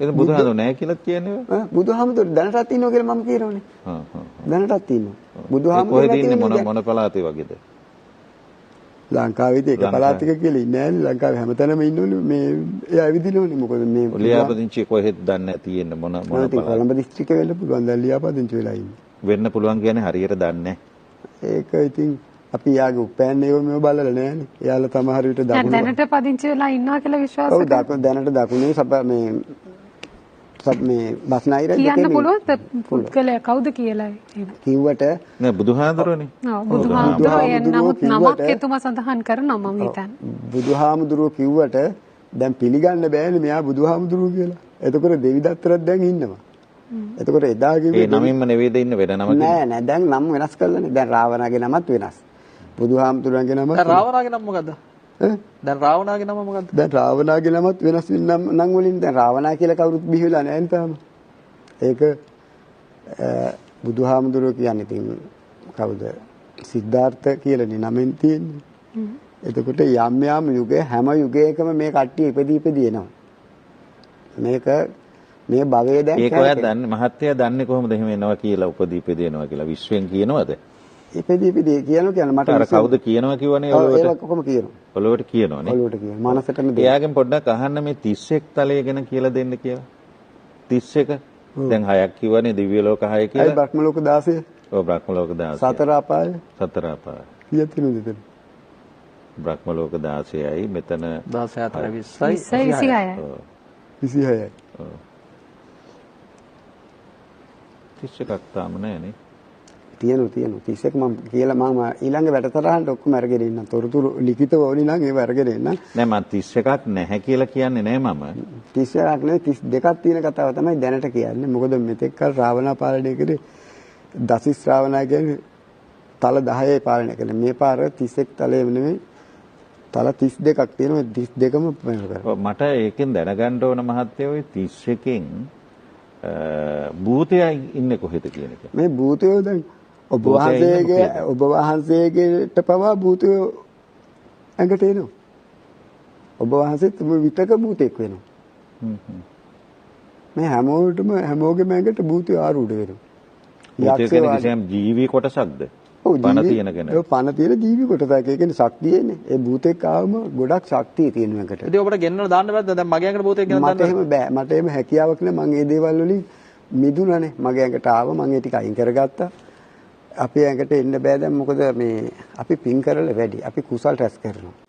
එහෙනම් බුදුහාමුදුරුවෝ නෑ කියලා කියන්නේ ඔය? බුදුහාමුදුරුවෝ දැනටත් ඉන්නවා කියලා මම කියනවනේ. හා හා. දැනටත් ඉන්නවා. බුදුහාමුදුරුවෝ කොහෙද ඉන්නේ, මොන මොන පළාතේ වගේද? ලංකාවේදී එක පළාතක කියලා ඉන්නේ නෑනේ. ලංකාවේ හැමතැනම ඉන්නෝනේ. මේ එයා ඇවිදිනෝනේ. මොකද මේ ලියාපදිංචි කොහෙද දන්නේ නැති ඉන්නේ මොන මොන පළාත? කොළඹ දිස්ත්‍රික්කේ වෙන්න පුළුවන්. දැන් ලියාපදිංචි වෙලා ඉන්නේ. වෙන්න පුළුවන් කියන්නේ හරියට දන්නේ නෑ. ඒක ඉතින් අපි යාගේ උපෑන්න ඒව මේව බලලා නෑනේ. එයාලා සමහර විට දකුණු දැනට පදිංචි වෙලා ඉන්නවා කියලා විශ්වාස කරනවා. ඔව් දැනට දකුණේ සබ මේ සබ මේ බස්නාහිර දෙකේ කියන්න පුළුවන් පුද්ගලයා කවුද කියලා එහෙම කිව්වට නෑ බුදුහාමුදුරුවනේ. ඔව් බුදුහාමුදුරුවෝ නමුත් නමක් එතුමා සඳහන් කරනවා මම හිතන්නේ. බුදුහාමුදුරුවෝ කිව්වට දැන් පිළිගන්න බෑනේ මෙයා බුදුහාමුදුරුවෝ කියලා. එතකොට දෙවිදත්තරත් දැන් ඉන්නවා. එතකොට එදා කිව්වේ ඒ නමින්ම නෙවෙයිද ඉන්න වෙන නමකින්? නෑ නෑ දැන් නම් වෙනස් කළානේ. දැන් රාවණාගේ නමත් වෙනස්. බුදුහාමුදුරන්ගේ නම දැන් රාවණාගේ නම මොකද්ද? ඈ දැන් රාවණාගේ නම මොකද්ද? දැන් රාවණාගේ නමත් වෙනස් වෙන නම් වලින් දැන් රාවණා කියලා කවුරුත් බිහි වෙලා නැහැ නේ තාම. ඒක බුදුහාමුදුරුවෝ කියන්නේ ඉතින් කවුද? සිද්ධාර්ථ කියලානේ නමෙන් තියෙන්නේ. එතකොට යම් යම් යුගයේ හැම යුගයකම මේ කට්ටිය ඉපදී ඉපදී එනවා. මේක මේ භවයේ දැන් ඒක ඔයා දන්නේ මහත්තයා දන්නේ කොහොමද එහෙම එනවා කියලා උපදී ඉපදී එනවා කියලා විශ්වෙන් කියනවද? ඉපදී ඉපදී කියනවා කියන්නේ මට අර කවුද කියනවා කියවනේ ඔලුවට. ඒක කොහොම කියනවා? ඔලුවට කියනවනේ. ඔලුවට කියනවා. මනසටම දෙන්න. එයාගෙන් පොඩ්ඩක් අහන්න මේ 31 තලය ගැන කියලා දෙන්න කියලා. 31 දැන් 6ක් කිව්වනේ දිව්‍ය ලෝක 6 කියලා. අය බ්‍රහ්ම ලෝක 16. ඔව් බ්‍රහ්ම ලෝක 16. සතර අපාය. සතර අපාය. කීයක් තියෙනවද එතන? බ්‍රහ්ම ලෝක 16යි මෙතන 16 4 20යි 26යි. 26යි. ඔව්. 31ක් තාම නෑ නේ. තියෙනවා තියෙනවා 31 මම කියලා මම ඊළඟ වැඩසටහනට ඔක්කොම අරගෙන ඉන්නම්. තොරතුරු ලිඛිතව ඕනි නම් ඒව අරගෙන එන්නම්. නෑ මම 31ක් නැහැ කියලා කියන්නේ නෑ මම. 31ක් නෙවෙයි 32ක් තියෙන කතාව තමයි දැනට කියන්නේ. මොකද මෙතෙක් කල රාවණා පාලනය කරේ දසිස් රාවණා කියන්නේ තල 10 පාලනය කළේ. මේ පාර 31 තලයේම නෙවෙයි තල 32ක් තියෙනවා. 32ම වෙන කරා. මට ඒකෙන් දැනගන්න ඕන මහත්තයෝ ඔය 31කින් භූතයයි ඉන්නේ කොහෙද කියන එක. මේ භූතයෝ දැන් ඔබ වහන්සේගේ ඔබ වහන්සේගේට පවා භූතයෝ ඇඟට එනවා. ඔබ වහන්සේත් විතක භූතෙක් වෙනවා. මේ හැමෝටම හැමෝගෙම ඇඟට භූතයෝ ආරූඪ වෙනවා. භූතය කියන්නේ කිසියම් ජීවි කොටසක්ද? ඔව් පණ තියෙන කෙනෙක්. ඔව් පණ තියෙන ජීවි කොටසක්. ඒ කියන්නේ ශක්තියනේ. ඒ භූතෙක් ආවම ගොඩක් ශක්තිය තියෙන ඇඟට. ඉතින් ඔබට ගෙන්නලා දාන්න බැද්ද? දැන් මගේ ඇඟට භූතෙක් ගෙනල්ලා දාන්න. මට එහෙම බෑ. මට එහෙම හැකියාවක් නෑ. මං ඒ දේවල් වලින් මිදුණානේ. මගේ ඇඟට ආව මං ඒ ටික අයින් කරගත්තා. අපේ ඇඟට එන්න බෑ දැන් මොකද මේ අපි පින් කරලා වැඩි. අපි කුසල් රැස් කරනවා.